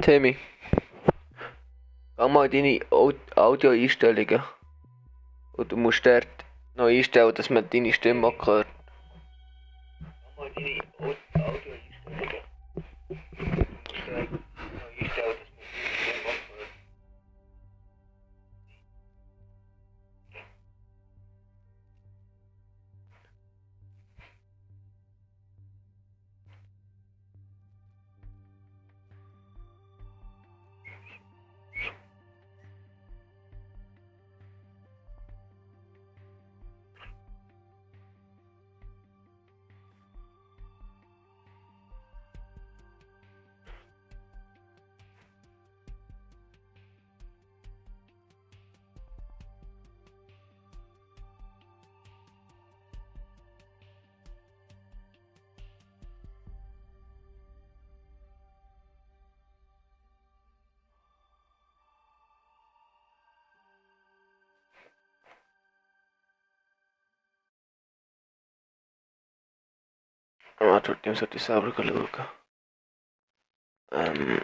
Timmy, geh mal in deine Audio-Einstellungen und du musst dort noch einstellen, dass man deine Stimme auch hört. Geh mal in deine Audio-Einstellungen und du musst dort noch einstellen, dass man deine Stimme auch hört. Ah, trotzdem sollte ich selber schauen. Ähm,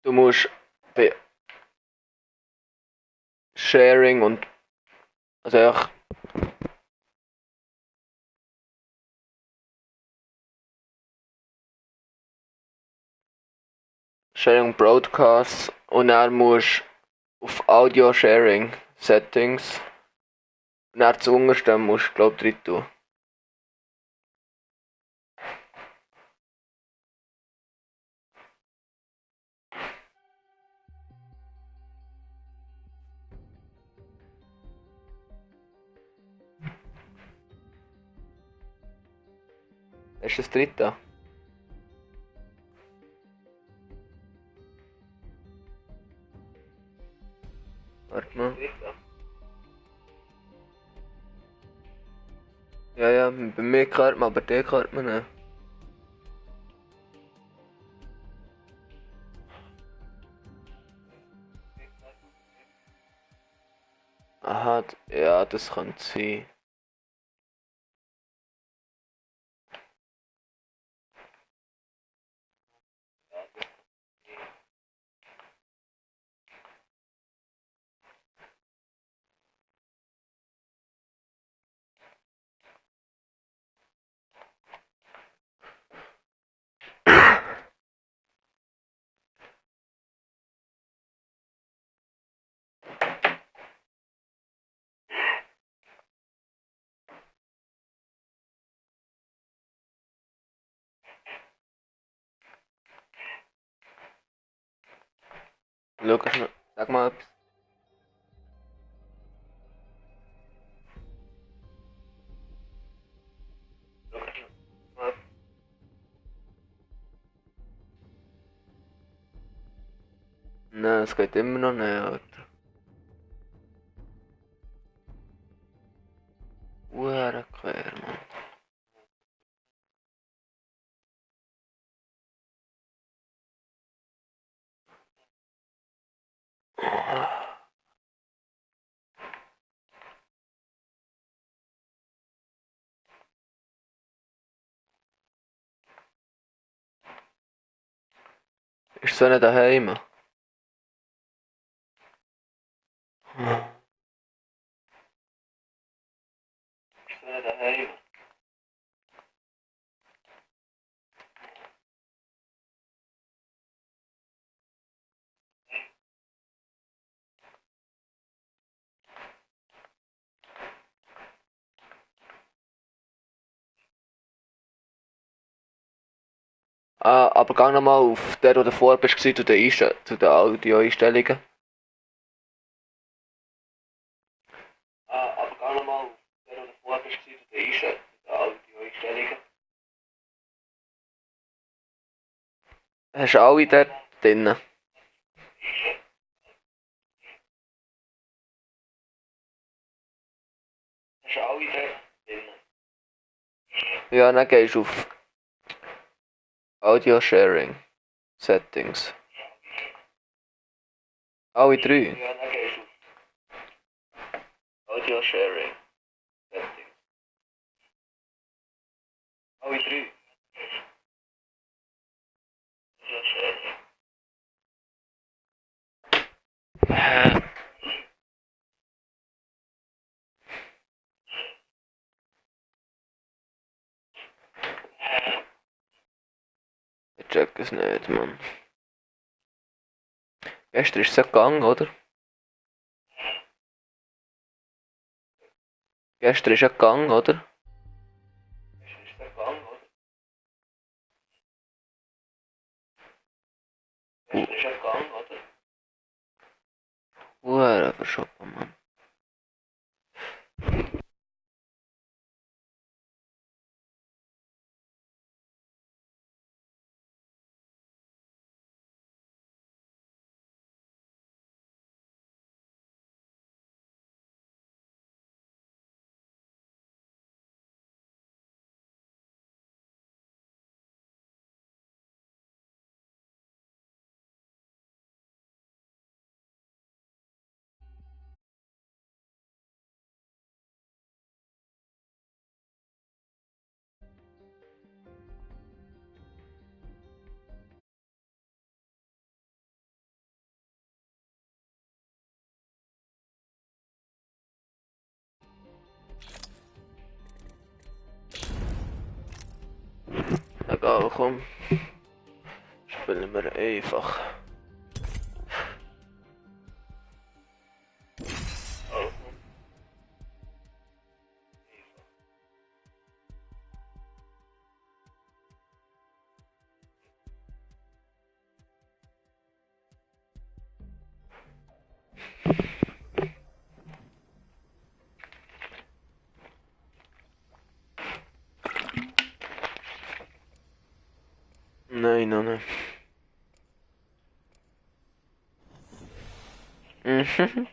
Du musst bei Sharing und also einfach Sharing Broadcasts und dann musst du auf Audio Sharing Settings und dann zu untersten musst du glaub drin tun. Ist das dritte? Warte mal. Ja, ja, bei mir hört man, aber den hört man nicht. Aha, ja, das kann sein. Schau, sag mal etwas. Nein, es geht immer noch nicht, Alter. Hure quer, Mann. Ist so nicht daheim? Ist so nicht daheim? Ah, aber geh nochmal auf der, wo du vorher bist, zu den Audio-Einstellungen. Ah, aber geh nochmal auf der, wo du vorher bist, zu den Audio-Einstellungen. Hast du alle dort drinnen? Ja, dann gehst du auf Audio Sharing Settings. Alle drei. Audio Sharing Settings. Alle drei. Audio Sharing. Ich check es nicht, Mann. Gestern ist es ja gegangen, oder? Gestern ist ja gegangen, oder? Gestern ist ja gegangen, oder? Verschoppen, Mann. Egal, komm. Spielen wir einfach. Nein, noch nicht. Mhm.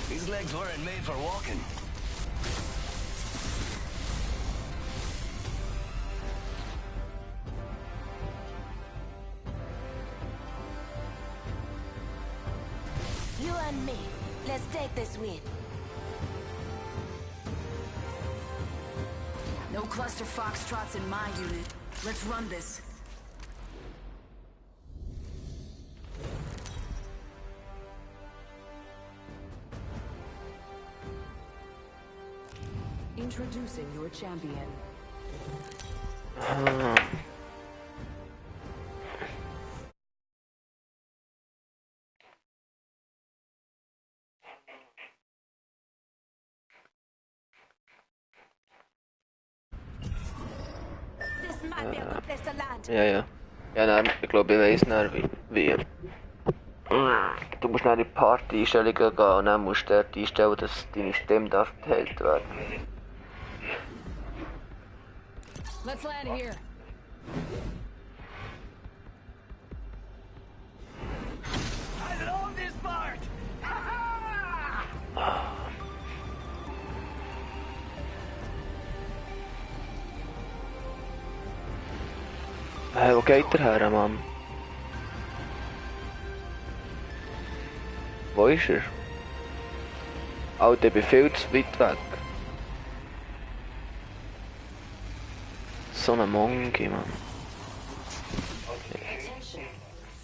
These legs weren't made for walking. You and me. Let's take this win. No cluster foxtrots in my unit. Let's run this. Introducing your champion. This might be a good place to land. Ja, ja. Ja, nein, ich glaube, ich weiss nicht, wie. Du musst dann in die Party-Einstellungen gehen und dann musst du dort einstellen, dass deine Stimme darf geteilt werden. Let's land here. I love this part! Hey, wo geht der her, Mann? Wo ist er? Alter, ich bin viel zu weit weg. So ein Monkey, Mann.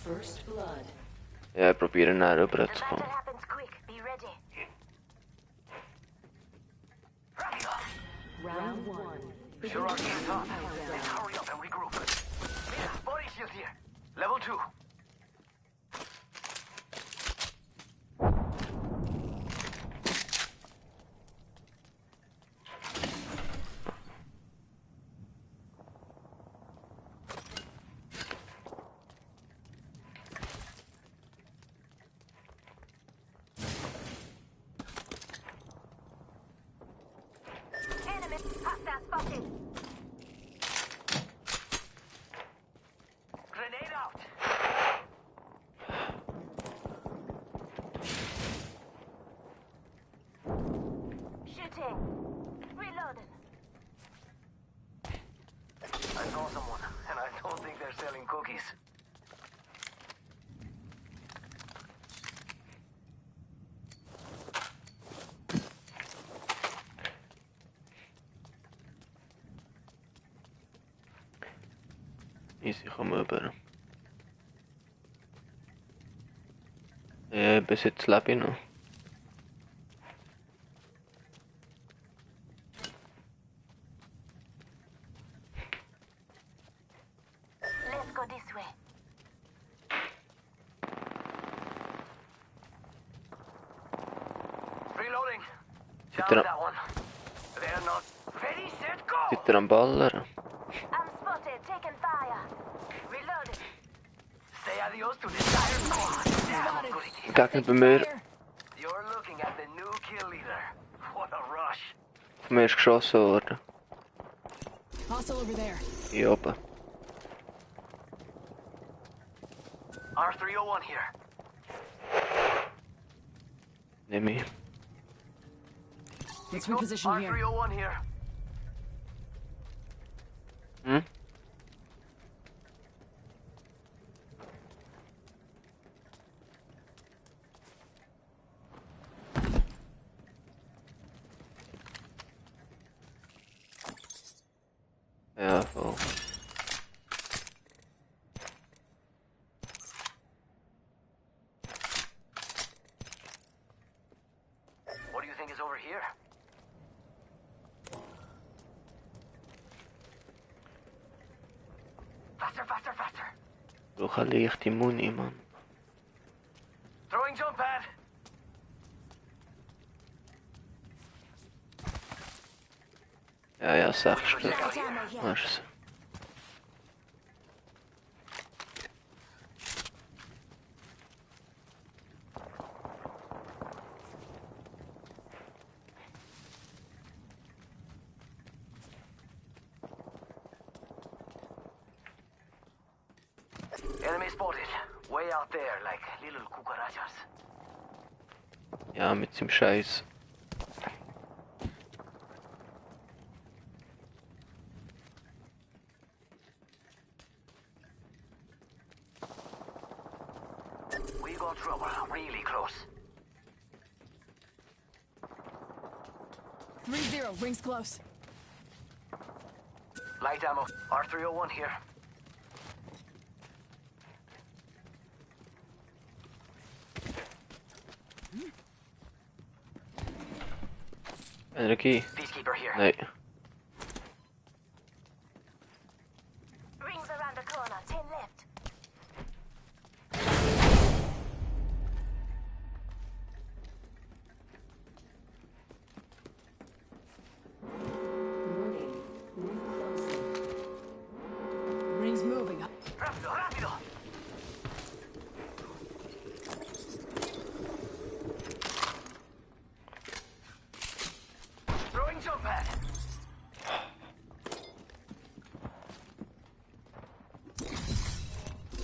First blood. Ja, ich probiere näher rüber zu kommen. Battle happens quick. Be ready. Round one. Sure are getting tough. Let's hurry up and regroup. Body shield here. Level 2. Enemy. Hostile spotted. Grenade out. they're selling cookies. Easy, komm rüber. Bis jetzt lebe ich noch. Let's go this way. Reloading. Down Sitter that one. They're not ready, set, go! sitter am ballern. I'm spotted. Taking fire. Reloading. Say adios to the entire squad. Damn good it is. Gegner bei mir. You're looking at the new kill leader. What a rush. Von mir ist geschossen worden. Hostile over there. Hier oben. R301 here. Nimm ich. Let's reposition here. R301 here. Hm? Ja, voll. What do you think is over here? Faster, faster, faster. Brauche eine leichte Muni, Mann. Throwing jump pad. Ja, 6 Stück. Light ammo here. Hast es. Enemy spotted. Way out there, like little cucarachas. Ja, mit seinem Scheiß. We got trouble. Really close. 3-0. Rings close. Light ammo. R301 here. Energie? Peacekeeper here. Nee. Rings around the corner. 10 left. Rings moving up. Rápido, rápido. Throwing jump pad.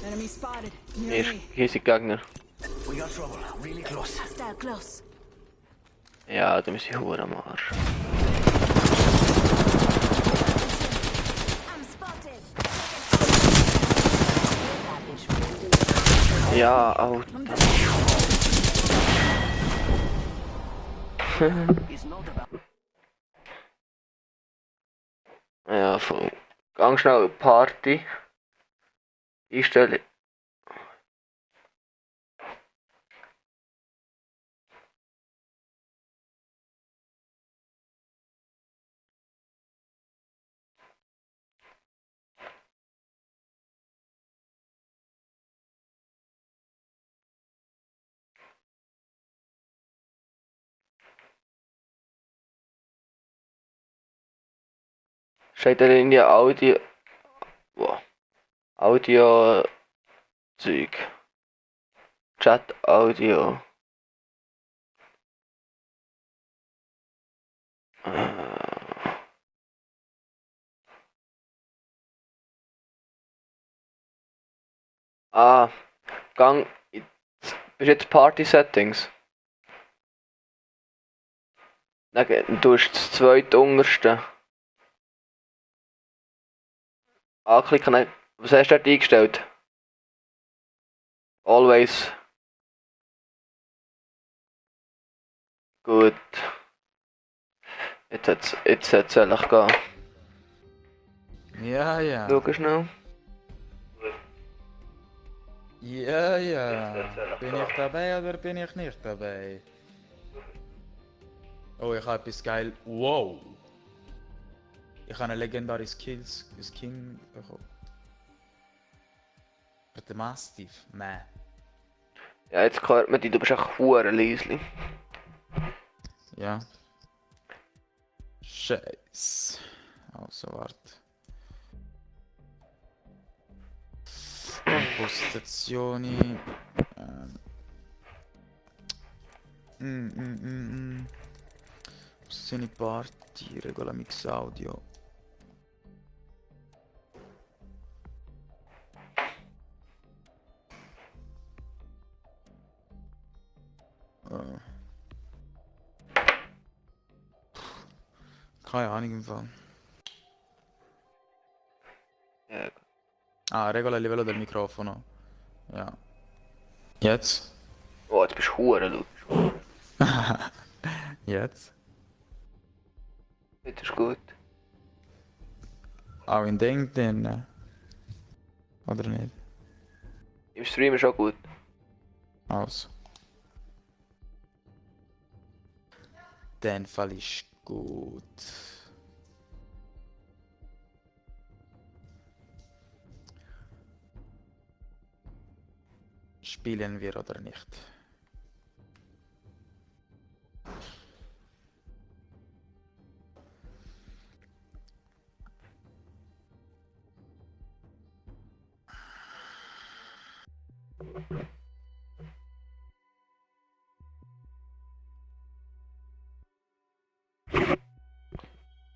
Enemy spotted. Hier Near ist, me. hier sind Gegner. We got trouble. Really close. Hostile close. Ja, da müssen wir am Arsch. I'm spotted. Ja, Alter. I'm down. It's not about. Ja, voll. Gang schnell Party. Einstellen. Steht da in der Audio. Wow. Audio. Zeug. Chat Audio. Gang. Bist jetzt Party Settings? Dann du hast das zweite unterste. Anklicken, dann Was hast du dort eingestellt? Always. Gut. Jetzt hat's eigentlich gehen. Ja, ja. Schau schnell. Ja, ja. Bin ich dabei oder bin ich nicht dabei? Oh, ich habe etwas geil. Wow! Ich habe eine legendäre Skin bekommen. Der Mastiff? Nein. Ja, jetzt hört man dich, du bist echt hure leisli. Ja. Scheiß. Also, warte. Impostazioni. Posizioni parti, regola mix audio. Keine Ahnung im Fall. Ja. Ah, regola il livello del microfono. Ja. Jetzt? Oh, jetzt bist du hure laut. Jetzt? Jetzt ist gut. Auch in Ding drin. Oder nicht? Im Stream ist auch gut. Also. Den Fall ist gut. Spielen wir oder nicht?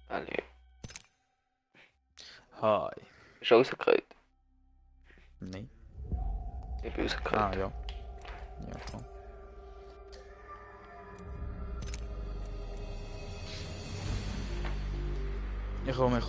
Alle. Hi. Ist rausgekriegt. Nee. Ich bin rausgekriegt. Ah, ja. Ja, komm. Ich komme.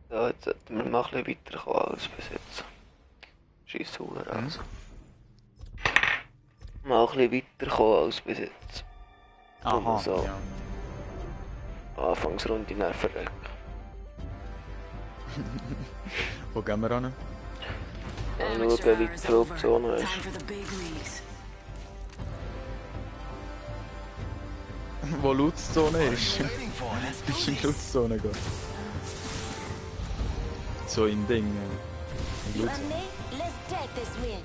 So, jetzt sollten wir mal ein bisschen weiterkommen als bis jetzt. Scheiss Hunger also. Mal ein bisschen weiterkommen als bis jetzt. Aha, So. ja. Anfangsrunde nerven weg. Wo gehen wir hin? Mal schauen, wie die Probezone ist. Time for the big leagues. Wo Lutzzone ist? Waiting for? Let's do Bist du in this. Lutzzone gehen? So in Ding. In You Lutz. and me, let's take this win.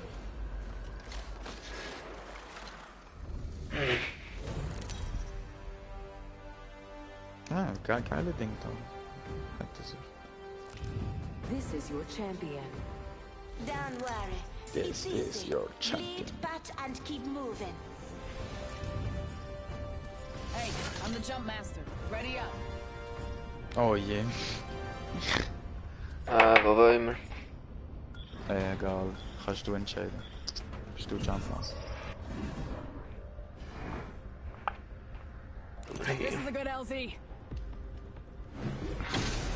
Ah, geile Ding da. Hat das sich. This is your champion. Don't worry. This it's is easy. your champion. Lead, bat, and keep moving. Hey, I'm the jump master. Ready up. Oh je. Wo wollen wir? Egal. Kannst du entscheiden. Bist du Jumpmaster? This is a good LZ.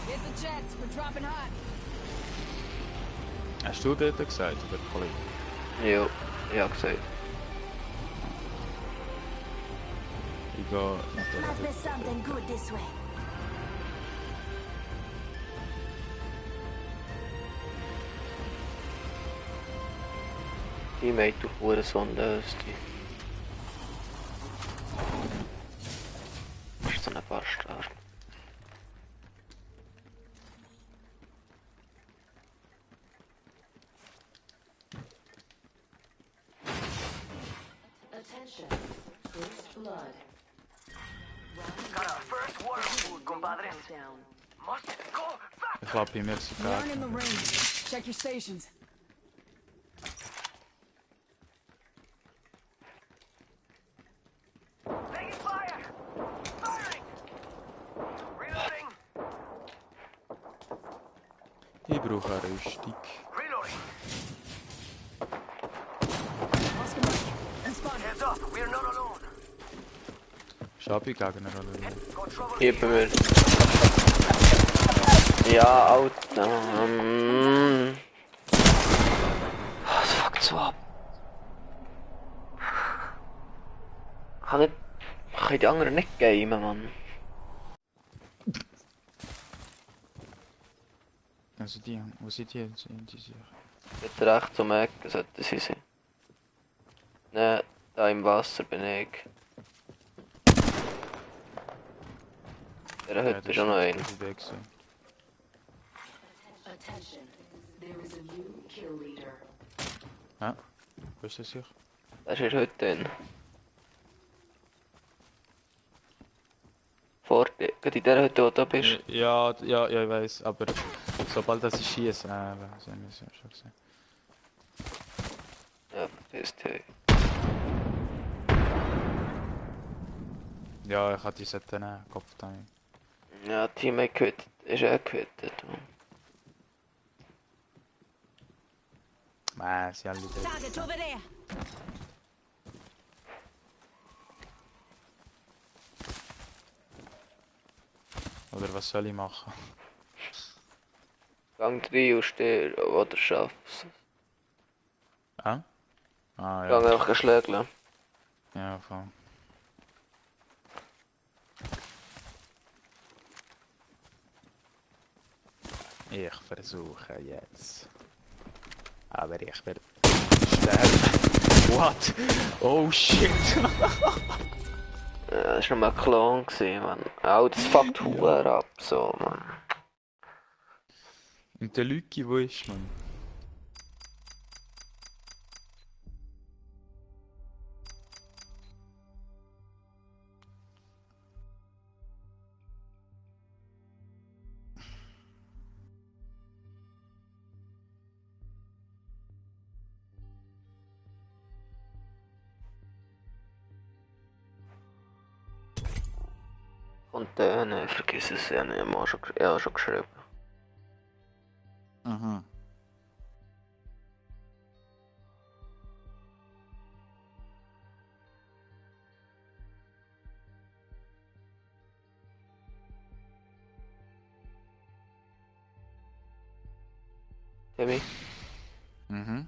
Hit the jets. We're dropping hot. Hast du dort gesagt, oder Kollege? Jo, ich hab gesagt. Ich gehe nach der Must be something good this way. Teammate, du Hurensohn, löst dich. Das ist so ein Bastard. Attention. First blood. Got our first water food, compadres. Down. Must go fast. Ich glaube, bei mir We sogar. aren't in the ring. Check your stations. Taking fire! Firing! Reloading! Ich brauche eine Rüstung. Reloading! Oscar Mike. And spawn. Heads up, we're not alone. Schabi-Gegner oder so. Got trouble Hier bei mir. Ja, Alter. Das fuckt so ab. Kann ich die anderen nicht gamen, Mann. Also die, wo sind die? Sind die sicher? Jetzt rechts zum Ecken sollten sie sein. Ne, da im Wasser bin ich. Der hat schon noch einen. Attention. There is a new kill leader. Ja, wo ist das hier? Das ist heute drin. Vor dir, gerade in der Hütte, wo du bist. Ja, ich weiß, aber sobald das ich schieße, das haben wir schon gesehen. Ja, vergiss die. Ja, ich hatte diese Kopf da. Ja, Teammate gehittet, ist gehittet. Sie alle da. Target over there. Oder was soll ich machen? Gang 3 und steh oder schaff's. Ah? Ah Gang ja. einfach schlägeln. Ja, voll. Ich versuche jetzt. Aber ich werde sterben. What? Oh shit! Ja, das war noch mal ein Klon gewesen, Mann. Auch das fuckt Huer ab, so, Mann. Und der Lücki, wo ist man? Fontäne, vergiss es ja nicht, ich habe schon geschrieben. Mhm. Timmy, Mhm.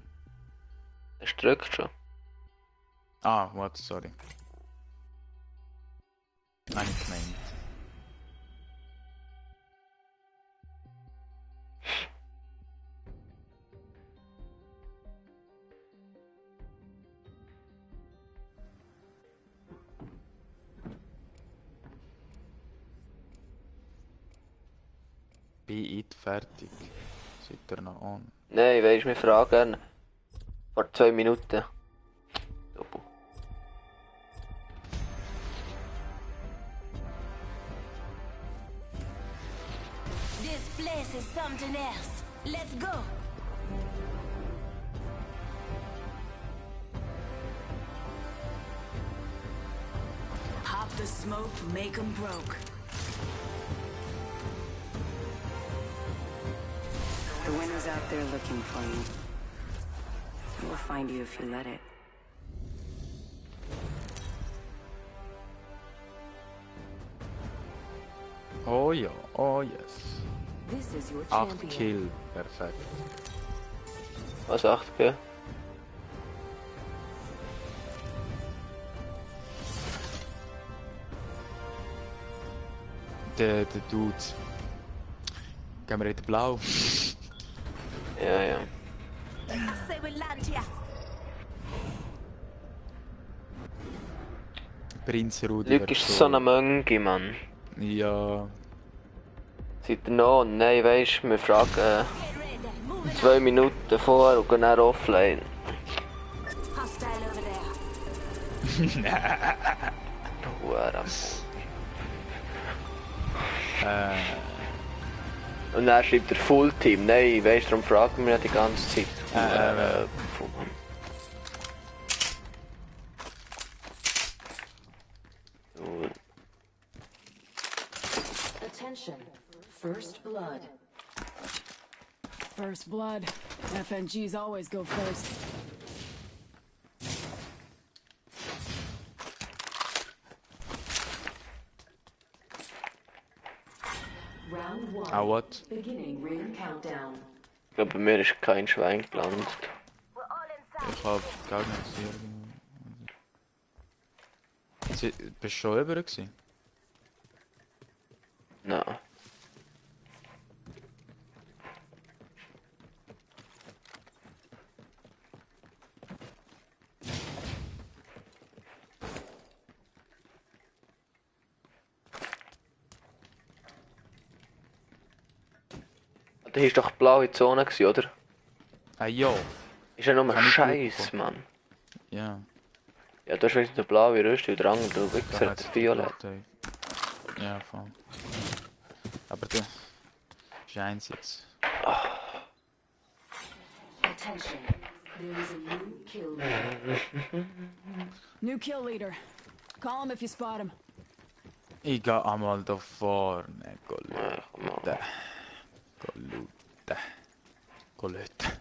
es drückt schon. Ah, what? Sorry. Nein, ich gemeint. Bin ich fertig? Seid ihr noch on? Nein, weisst, wir fragen vor 2 Minuten. Doppel. This place is something else. Let's go. Pop the smoke, make 'em broke. The winner's out there looking for you. It will find you if you let it. Oh ja, oh yes. This is your 8 champion. Kill, perfekt. Was 8, gell? Der Dude. Gehen wir in den Blau. Ja, ja. Say we land here. Prinz Rudi. Luke ist so eine Mönche, Mann. Ja. Seid ihr noch? Nein, weisst, wir fragen Get ready. Move it 2 Minuten vor und gehen dann offline. Hostile over there. Huere. Und dann schreibt er Full Team. Nein, weißt du, darum fragen wir ja die ganze Zeit. Attention. First blood. First blood. FNGs always go first. Round one. Ah, what? Beginning ring countdown. Ich glaube, bei mir ist kein Schwein gelandet. Ich hab gar nicht gesehen. Bist du schon über gewesen? Nein. Das war doch blaue Zone, gewesen, oder? Ah ja. Ist ja nur Kann ich Scheiß, mitbekommen. Mann. Ja. Ja, du hast wenigstens eine blaue Rüstung dran und du Da Wichser hat's hat Violett. Ja, voll. Aber du. Ist eins jetzt. Attention. There is a new kill leader. New kill leader. Call him if you spot him. Ich geh einmal da vorne. Ja, komm mal. Golute. Golute. Golute.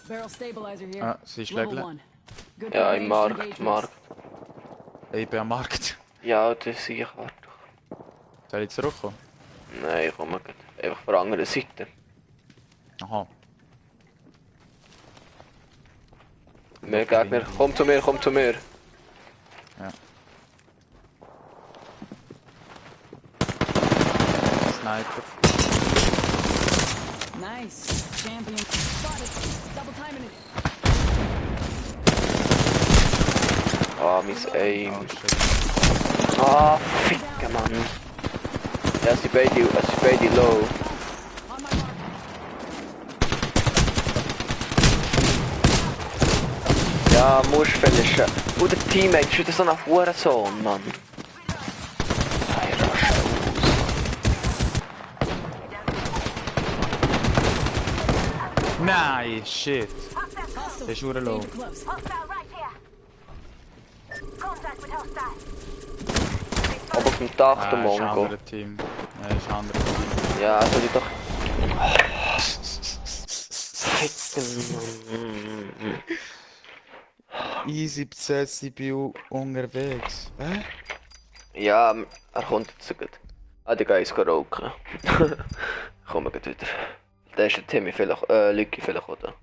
Barrel stabilizer here. Ah, sie ist Level Level. 1. Good Ja, for im ranged Markt, engagements. Markt. Ich bin am Markt. Ja, das sehe ich halt doch. Soll ich zurückkommen? Nein, komm mal. Einfach von der anderen Seite. Aha. Mehr Gegner. Komm zu mir, komm zu mir. Ja. Sniper. Nice. Champion. Spotted. Double timing it. Ah, mein Aim. Oh shit. Ah, ficke Mann. Ja, sie beide low. On my mark. Ja, musst finishen. Und der Teammate ist wieder so ein Hurensohn, Mann. Hey, rasch aus. Nein, shit. Der ist hure low. Danger close. Aber auf dem Dach, der Ah, ist ein Mongo. anderes Team. Ja, ist ein anderes Team. Ja, also die doch... Ficken, Easy besetzt, ich bin unterwegs. Hä? Ja, er kommt jetzt so gut. Ah, der Geist geht rauchen. Kommen wir wieder. Da ist der Timmy vielleicht, Lucky vielleicht oder?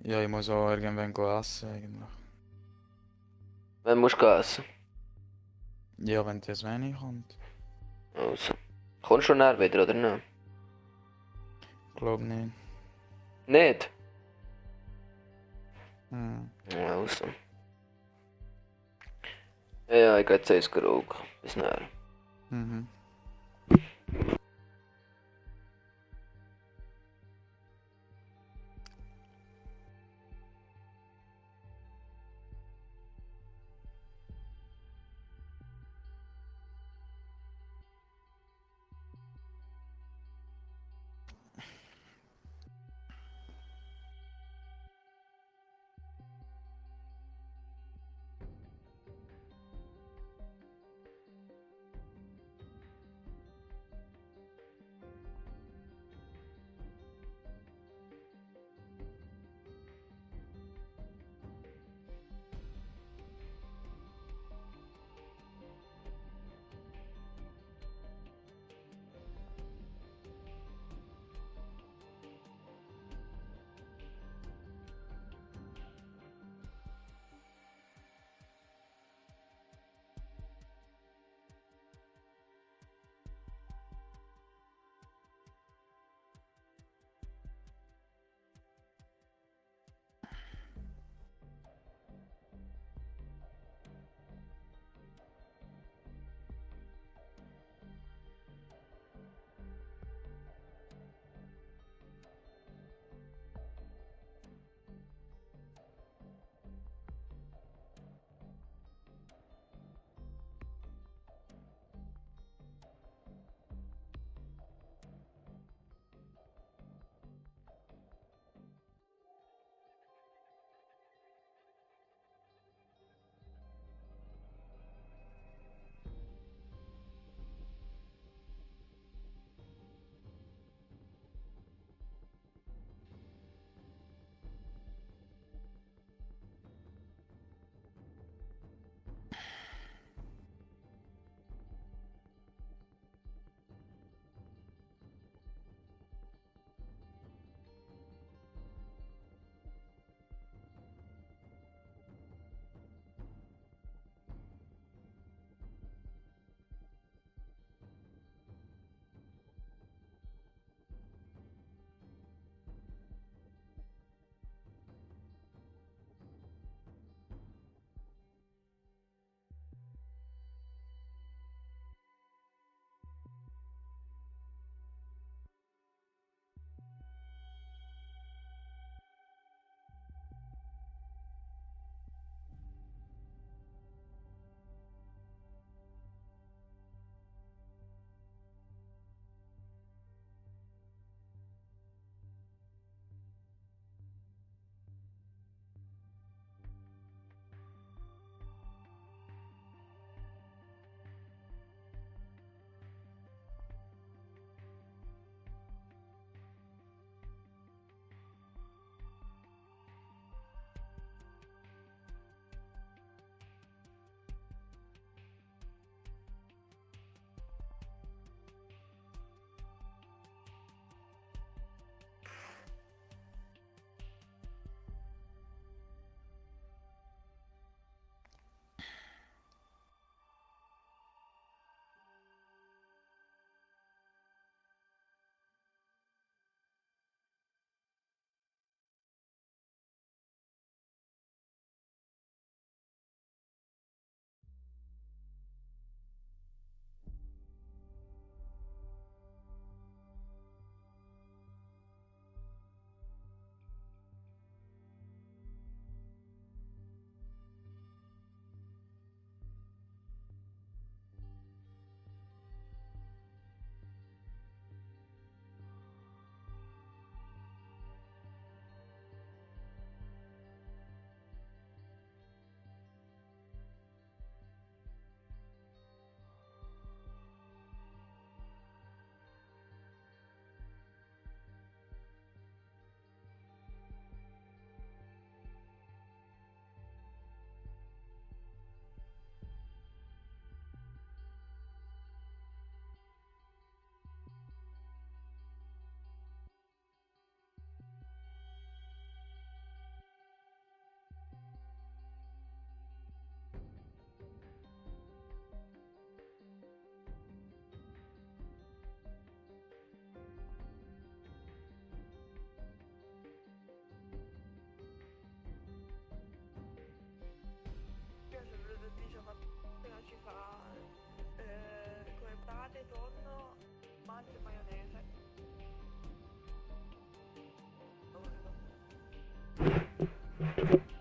Ja, ich muss auch irgendwann gehen essen eigentlich. Wann musst du essen? Ja, wenn das wenig kommt. Also. Kommst du schon näher wieder, oder nicht? Glaub nicht. Nicht? Hm. Also. Ja, ich gehe jetzt eins rauchen. Bis näher. Mhm.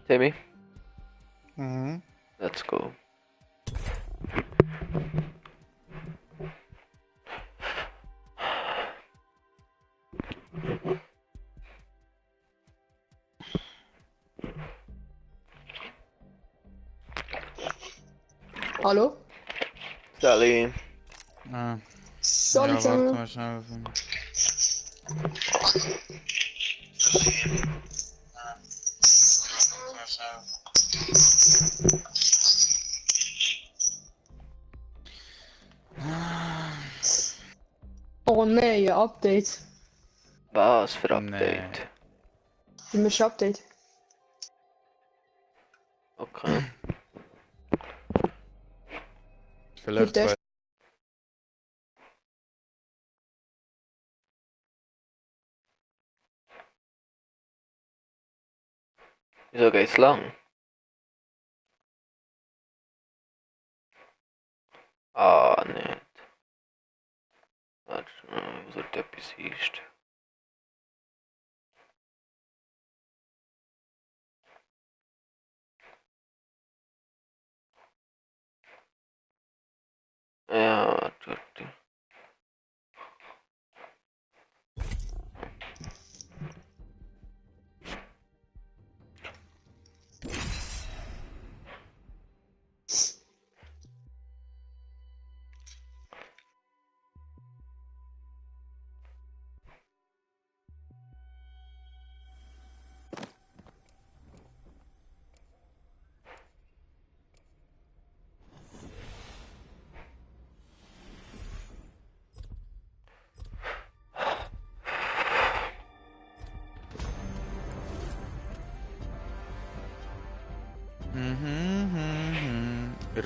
Timmy, Mhm. let's go. Hallo? Sally, Ah. Sorry, Ja, warte zusammen. mal schnell. Oh nee, Update. was für Nee. Update? Du musst Update. Okay. Vielleicht der- zwei. Wieso geht's lang? Ah, nicht. Warte, so etwas ist. Ja, warte.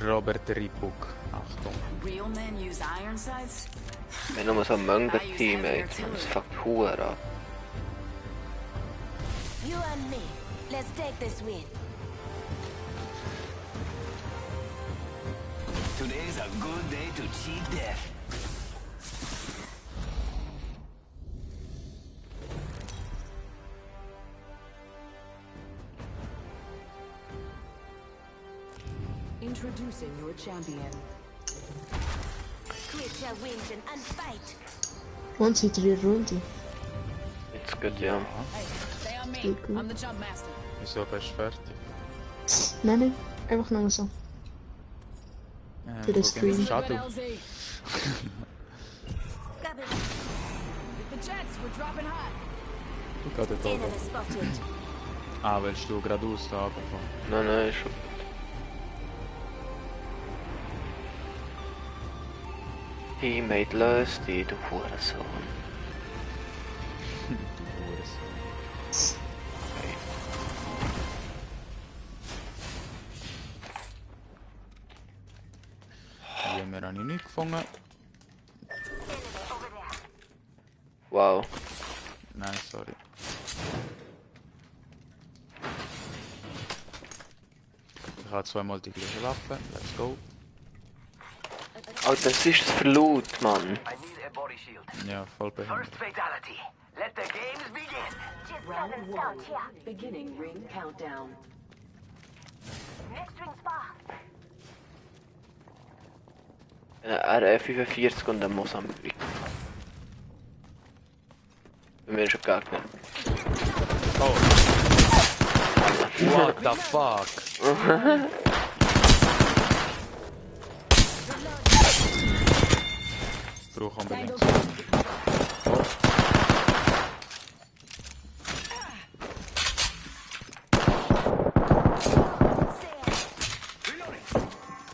Robert Ripuk. Achtung. Real men use iron sights? Wenn nur so ein Manga-Teammate, das fuckt Huren ab. You and me. Let's take this win. Today's a good day to cheat death. Introducing your champion. Quit your whinging and fight. Und seit 3 Runden. Jetzt geht ja. Hey, stay on me. Geht gut. I'm the jump master. Wieso bist du fertig? Nein, nein. Einfach nur so. Für den Wo gehen Stream. wir? Good Shadow. LZ. Hit the jets. We're dropping hot. Du gerade da. Enemy spotted. Ah, willst du geradeaus da runterfahren? Nein, ist schon. Teammate löst dich, du Hurensohn. Okay. Hier haben wir nicht gefangen. Wow. Nein, sorry. Ich habe zweimal die gleiche Waffe. Let's go. Alter, was ist das für laut, Mann? I need a body shield. Ja, voll behindert. First fatality. Let the games begin. Just Round seven one. sound here. Beginning ring countdown. Next ring spa. RF45 und ein Mosambik. Bei mir ist ein Gegner. Oh. What the fuck? Ich brauche unbedingt.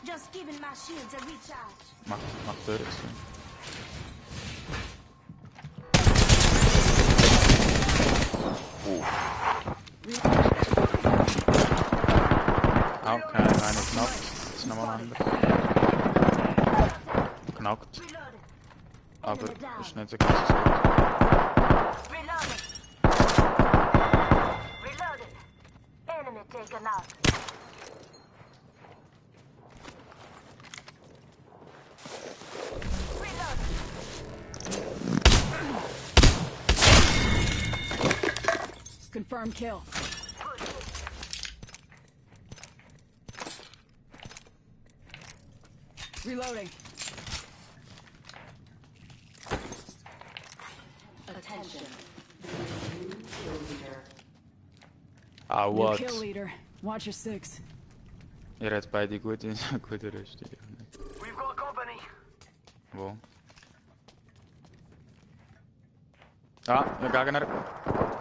Just giving my shields a recharge. Mach Dörr zu. Okay, eine knackt. Jetzt nochmal ein anderer. Knackt. Reloaded. Aber ist nicht so ganz so gut. Reloaded. Reloaded. Enemy taken out. Reloaded. Confirm kill. Reloading. Attention. New kill leader. Ah, New what? kill leader. Watch your six. Ihr habt beide gute Rüstung. We've got company. Wo? Ah, der Gegner.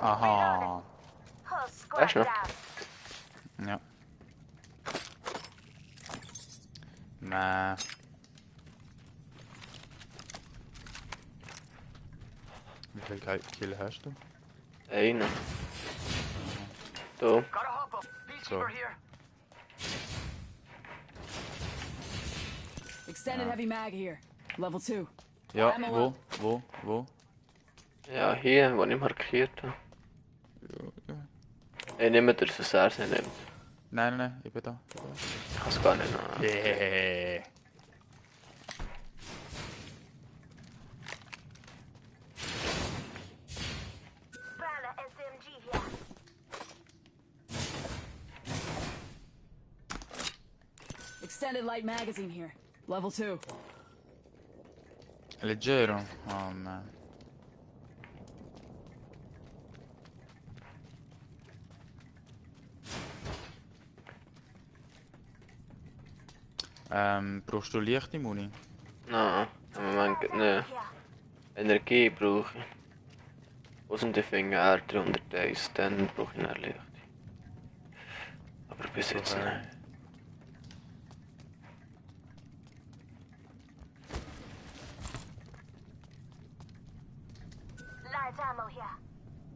Aha. Weißt du noch? Ja. Nee. Wie viel Kill hast du? Einer. Da. Gotta hop up. Peacekeeper here. Extended heavy mag here. Level 2. Ja, Ammo wo? Ja, hier, wo ich markiert habe. Ich nehme dir das Erz nicht. Nein, ich bin da. Ich kann es gar nicht noch. Yeah. Extended light magazine here. Level 2. Leggero? Oh man. Brauchst du leichte Muni? Nein, im Moment nicht. Energie brauche ich. Aus dem Finger R301, dann brauche ich eine Licht. Aber bis jetzt nicht.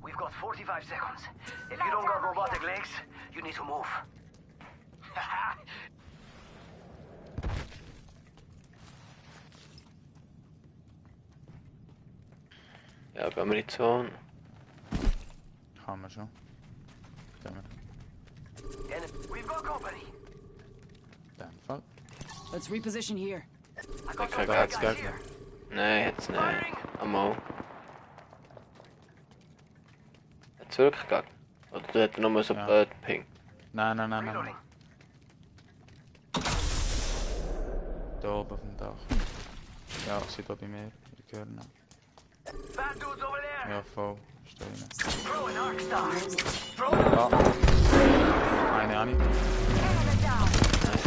We've got 45 seconds. If you don't got robotic legs, you need to move. Ja, gehen wir in die Zone. Kann man schon. Gehen wir. We've got company. In dem Fall. Let's reposition here. I got Okay, some got bad it, guys got it. here. Nein, jetzt nicht. Einmal. Hat es wirklich gegangen? Oder du hättest nur so Ja. blöd Ping? Nein. Reloading. Da oben auf dem Dach. Ja, ich sehe da bei mir. Ich höre noch. Bad dudes over there. Ja, voll. Steh rein. Throw an arc star. Throw. Ja. Eine habe ich.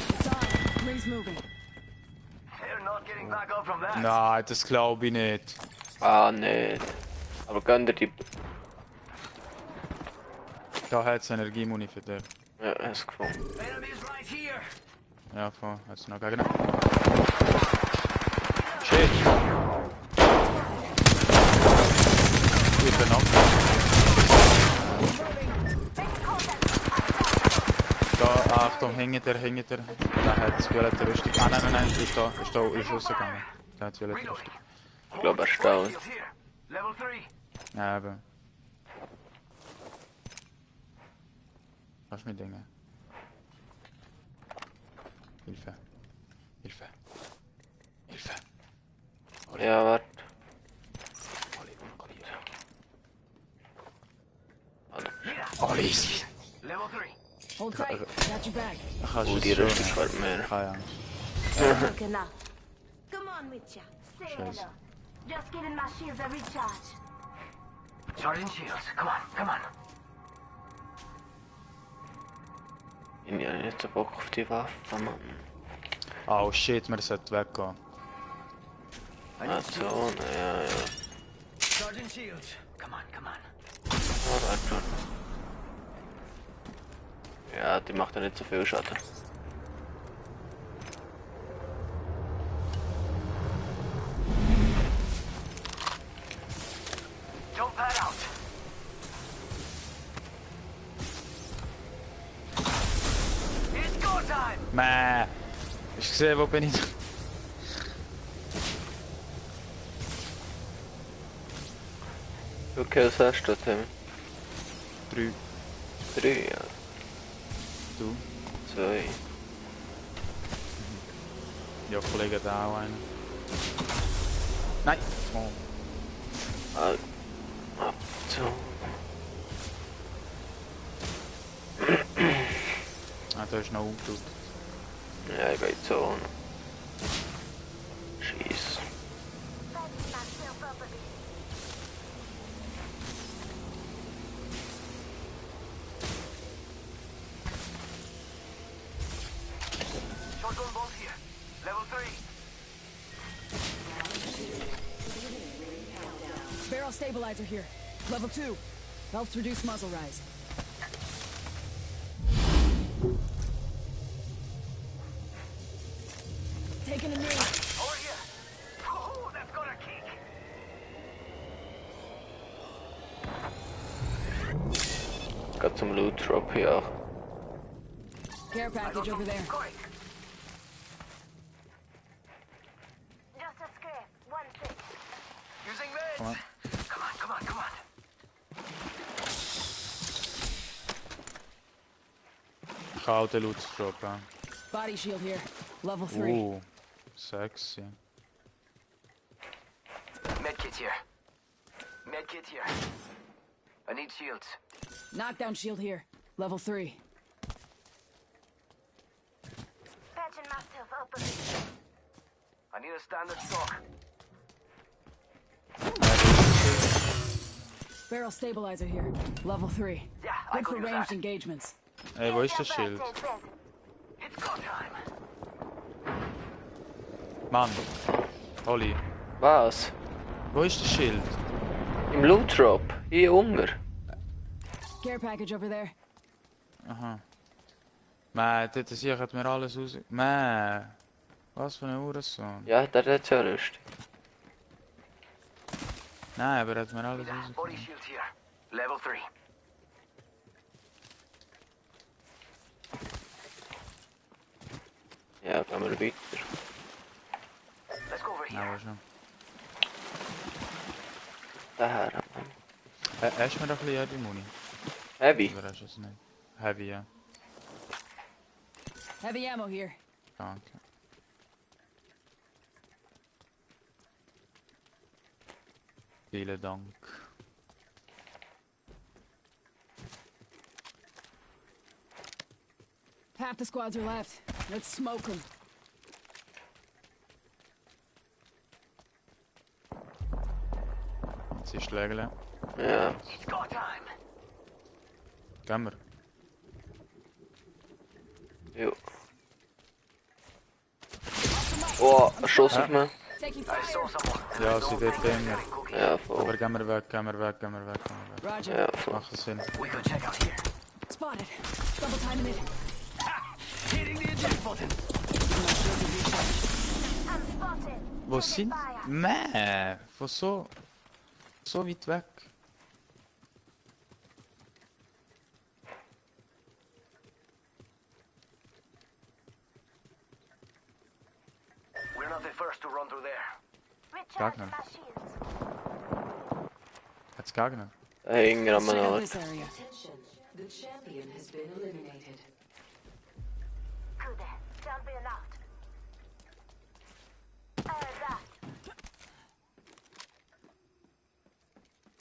It's on. Rings moving. They're not getting back up from that. Nein, das glaube ich nicht. Ah, nicht. Aber gönn dir die... Da hat es Energiemuni für dich. Ja, hast du gefunden. Enemies right here. Ja, voll. Hat es noch Gegner. Shit! Ich bin ab. Da, Achtung, hinter. Da hat es violette Rüstung. Ah, nein, ist rausgegangen. Da hat es violette Rüstung. Ich glaube, er staut. Shield here. Level 3. Ja, eben. Lass mich Dinge. Hilfe. Ja, warte. Oh, easy. Level 3. Hold tight. Got your back. Kannst Oh, du die es schon Rüstung nehmen? fällt mir. Keine Angst. Come on, Witcher. Say Scheiße. hello. Just giving my shields a recharge. Charging shields. Come on. Ich habe nicht so Bock auf die Waffe, Mann. Oh shit, wir sollten weggehen. Ah, Zone, ja. Charging shields. Come on. Oh, warte schon. Ja, die macht ja nicht so viel Schaden. Jump pad out. It's go time. Mäh! Hast du gesehen, wo bin ich? Wie viele Kills hast du, Tim? 3. 3, ja. Du? 2. Ja, Kollege, da auch einen. Nein! Oh. Ah, so. Ah, da ist noch umgebaut. Ja, ich gehe in die Zone. Nice. Shotgun bolt here. Level 3. Barrel stabilizer here. Level 2. Helps reduce muzzle rise. Taking a knee. Over here. Oh, that's got a kick. Got some loot drop hier. Care package over there. Going. Just a scrape. One thing. Using meds. Come on. Come on, come on. Ich kann auch den Loot droppen. Body shield here. Level 3. Sexy. Medkit here. Medkit here. I need shields. Knockdown shield here. Level 3. Patching myself up a bit. I need a standard stock. Barrel stabilizer here. Level 3. Yeah, I Good could for use ranged that. engagements. Ey, wo ist der Schild? It's go time. Mann. Olli. Was? Wo ist der Schild? Im Loot Drop. Hier unten. Care package over there. Aha. Man, dort hier hat mir alles raus... Man. Was für ein Uhrensohn. Ja, der hat ja Rüstung. Nein, aber er hat mir alles Body raus... shield here. Level 3. Ja, gehen wir weiter. Let's go over Nein, here. wo ist noch? Daher, Mann. Hast du mir doch ein bisschen Heavy Muni? Heavy. Oder hast du es nicht? Heavy, ja. Heavy ammo here. Danke. Vielen Dank. Half the squads are left. Let's smoke them. Jetzt ist Schlägele. Ja. It's go time. Gehen wir. Jo. Oh, ein Schuss auf mich. Taking I saw fire. someone. Ja, sie dort immer. Ja, voll. Aber gehen wir weg, gehen wir weg, gehen wir weg, gehen wir weg. Roger. Ja, voll. Macht das Sinn. We could check out here. Spotted. Double timing it. Hitting the eject button. I'm spotted. Wo sind... Mäh! Von so... So weit weg. We're not the first to run through there. Recharge Gagner. my shields. Hat's Gegner? Da hinten am Check out Ort. this area. Attention. The champion has been eliminated. Good. Don't be alarmed. That.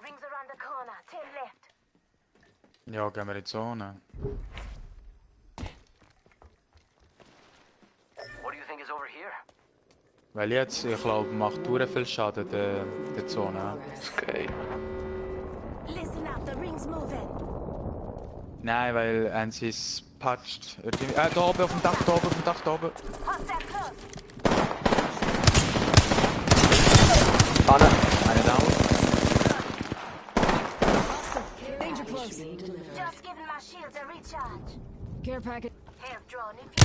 Rings around the corner. 10 left. Ja, gehen wir in die Zone. What do you think is over here? Weil jetzt, ich glaube, macht sehr viel Schaden der Zone. Ja. Okay. Listen up. The ring's moving. Nein, weil sie es patcht. Da oben auf dem Dach, da oben auf dem Dach, da oben. Hostile close. Anne. Eine down. Danger close. Just giving my shields a recharge. Care package. Half drawn if you...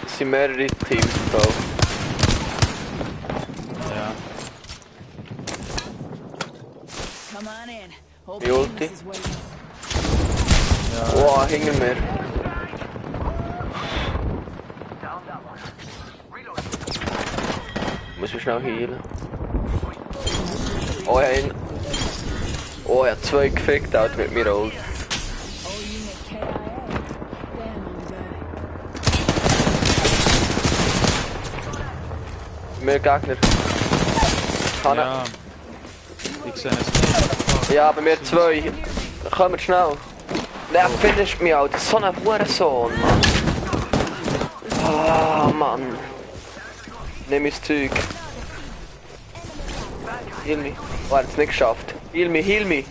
Es sind mehrere Teams drauf. Ja. Come on in. Hope Die Ulti. Amos is waiting. Oh, hinter mir. Down that one. Reload. Muss ich schnell healen. Oh, ja, oh, er hat 2 gefickt, Alter, mit mir Ult. Oh, unit KIA. Damn, I'm Mehr Gegner. Kann er? Ja. Ich sehe es nicht. Ja, bei mir 2. Kommt schnell. Der finisht mich, Alter. So ein Hurensohn, Mann. Ah, Mann. Nimm mein Zeug. Heal me. Oh, er hat's nicht geschafft. Heal me, heal me.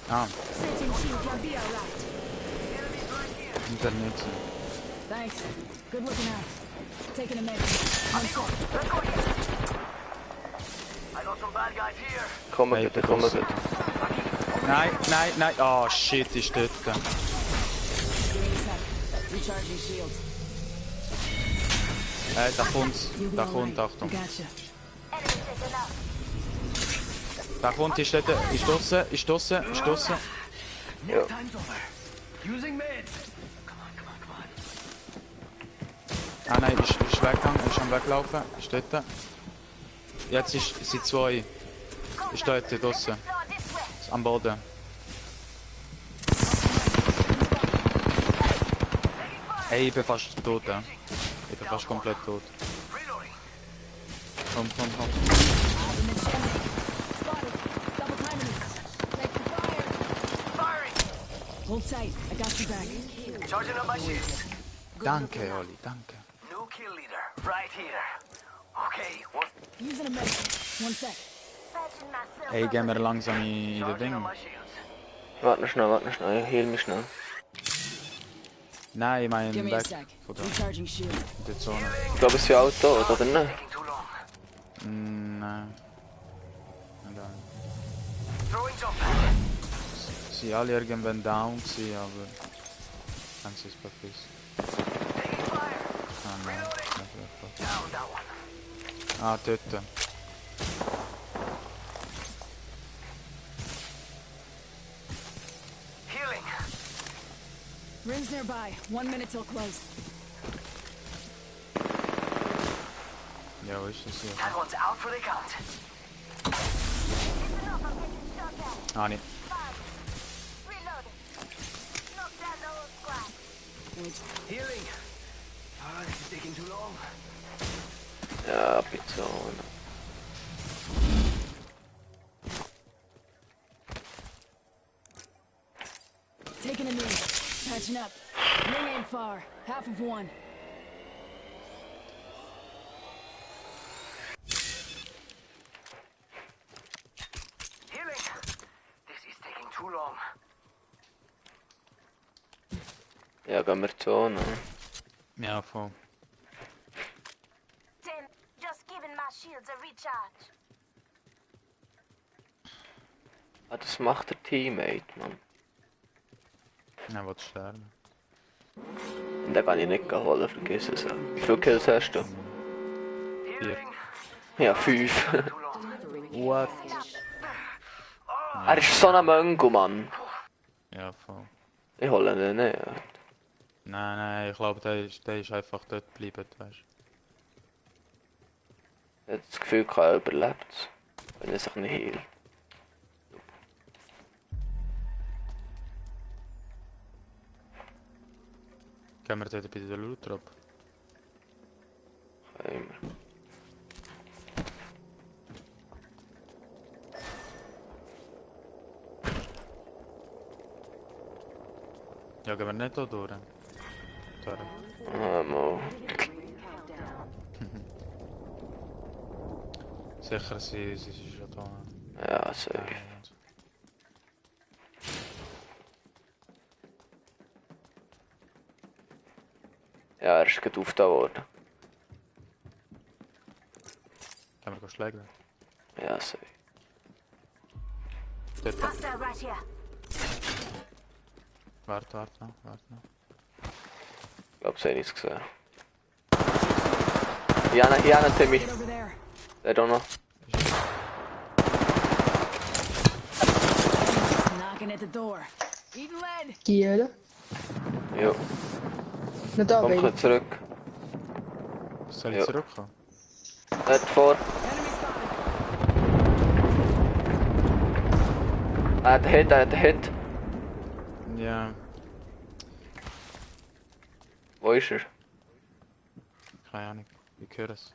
Ah, Sitting chief, you'll be alright. hinter mir. Thanks. Good looking out. Taking a minute. Amigo, let's go here. I got some bad guys here. Komm Hey, bitte, komm bitte. Nein, nein, nein. Oh shit, ist dort. Give me a sec. Recharging shields. Da kommt, You'll be da all kommt, right. Achtung. Enemy Gotcha. taken out. Da kommt, ist dort, ist draussen, ist draussen, ist draussen. Ja. Time's over. Using meds. Come on, come on, come on. Ah nein, ist weggegangen, ist am Weglaufen, ist dort. Jetzt sind zwei. Ist dort draussen, Floor this way. ist am Boden. Hey, ich bin fast tot, ja. Ich bin fast komplett tot. Reloading. Komm, komm, komm. Spotted. Double timing it. Take the fire. Firing. Hold tight. I got your back. Charging up my shields. Danke, Oli, danke. New kill leader. Right here. Okay, one. Using a medic. 1 sec. Patching myself Hey, up. gehen wir langsam in den Charging up Ding. my shields. Warte schnell. Heal mich schnell. Nein, ich meine Give me a weg sec. von der, Recharging shield. der Zone. Ich glaube, es ist auch tot, oder nicht? Taking too long. Nein. Nein. Throwing jump. Sie sind alle irgendwann down gewesen, aber... Haben sie es verpisst. Taking fire. Ah nein, nicht wirklich. Down that one. Ah, dort. Healing. Rings nearby. 1 minute till close. Ja, wo ist das hier? That one's out for the count. Listen up, I'm getting shot at. Ah, nicht. Fine. Reloading. Knock down the whole squad. Healing. Ah, this is taking too long. Ja, Pizza. Taking a knee. Patching up. Ring ain't far. Half of one. Healing. This is taking too long. Ja, gehen wir Zone. Ja, voll. Tim, just giving my shields a recharge. Ah, das macht der Teammate, Mann. Er will sterben. Und den kann ich nicht holen, vergiss es. Wie viele Kills hast du? Healing. Ja, 5. Too long. What? Er ist so ein Möngo, Mann. Ja, voll. Ich hole ihn nicht. Nein, nein, ich glaube, der ist einfach dort geblieben, weißt du. Ich habe das Gefühl, er überlebt, wenn er sich nicht hielt. Gehen wir dort bei der Loot-Drop? Immer. Ja, gehen wir nicht hier durch. Sorry. Mal. Sicher, sie ist schon da. Ja, safe. Ja, er ist gerade aufgetan worden. Können wir schlägen? Ja, safe. Dort. Hostile right here. Warte noch. Ich glaube, sie haben nichts gesehen. Jana, Timmy. Get over there. Der da noch. Knocking at the door. Eating lead. Hier. Jo, Nicht da, komm Baby. ein zurück. Soll ich Ja. zurückkommen? Nicht vor. Enemy spotted. Er hat einen Hit. Ja, Wo ist er? keine Ahnung. Ich höre es.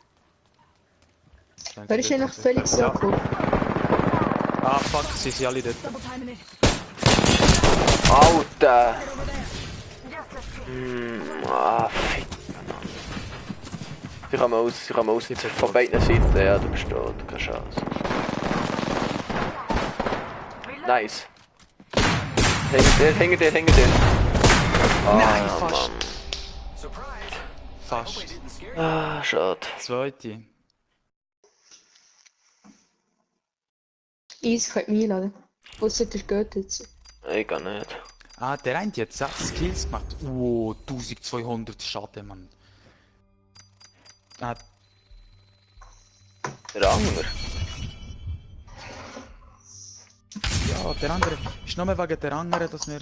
Wer ist eigentlich Felix Ja. Jakob? Ah, fuck, sie sind alle dort. Double timing it. Alter! Just a few. Fick. Sie kommen aus von beiden Seiten, ja, du bist tot, keine Chance. Nice. Hinter dir. Nein, fast. Mann. Fast. Ah, schade. Zweite. Easy, könnt mich einladen. Ausser der geht jetzt. Ich gar nicht. Ah, der eine hat 6 Kills gemacht. 1200 Schaden, Mann. Ah, Der andere. ja, der andere. Ist nur wegen der anderen, dass wir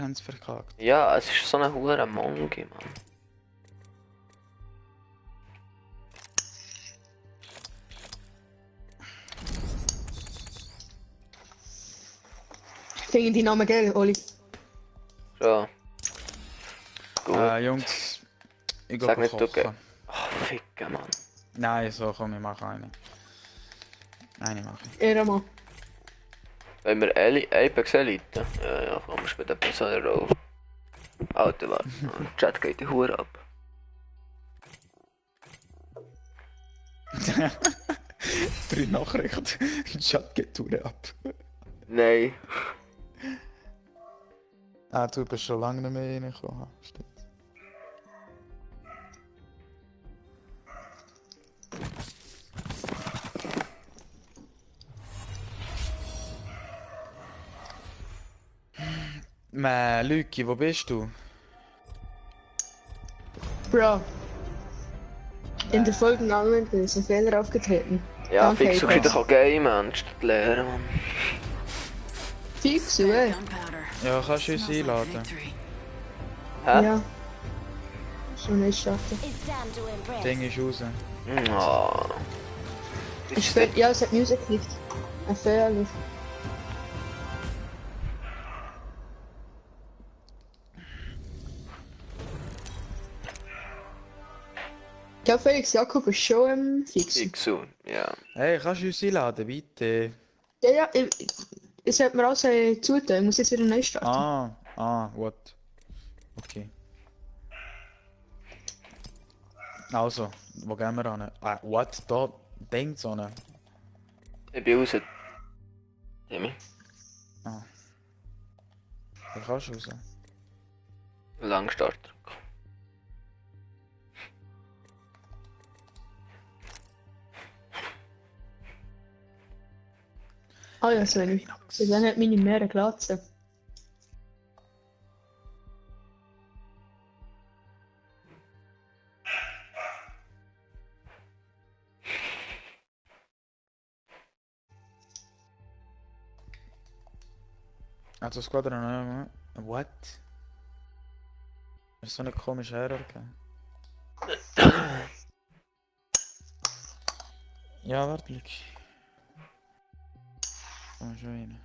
haben es verkackt. Ja, es ist so eine hure Monge, Mann. Finden die Namen geil, Oli? So. Gut. Jungs, ich Sag gehe nicht, du kochen. Ach, Ficke, Mann. Nein, so komm, ich mache eine. Eine mache ich. Ehre mal. Wenn wir Apex Elite? Ja, komm, ich spiele etwas an der Rolle. Alter, warte. Der Chat geht die Hure ab. 3 Nachrichten. Chat geht durch ab. Nein. Ah, du bist schon lange nicht mehr reingekommen. Stimmt. Lüki, wo bist du? Bro. In der folgenden Anwendung ist ein Fehler aufgetreten. Ja, Danke, fix, du Apex. kannst auch gamen, anstatt lernen, Mann. Fix, ey. Gunpowder. Ja, kannst du uns Smells like einladen? victory. Hä? Ja. Schon nicht schaffen. It's time to impress. Ding ist raus. Oh. Ja, es hat Musik nicht. Ein Fehler. Ja, Felix, Jakob ist schon fix. Fix so, ja. Hey, kannst du uns einladen, bitte? Ja, es hat mir alles zutun. Ich muss jetzt wieder neu starten. What? Okay. Also, wo gehen wir an? What? Da, denkt so eine. Ich bin raus. Timmy. Da kannst du raus. Langstarter. Ah ja, Svenny. Dann hat meine Meere Glatze. Also Squadron, what? Das ist so eine komische Error, gegeben. Ja, warte, Luke. Komm schon rein.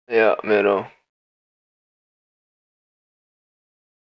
Ja, mir auch.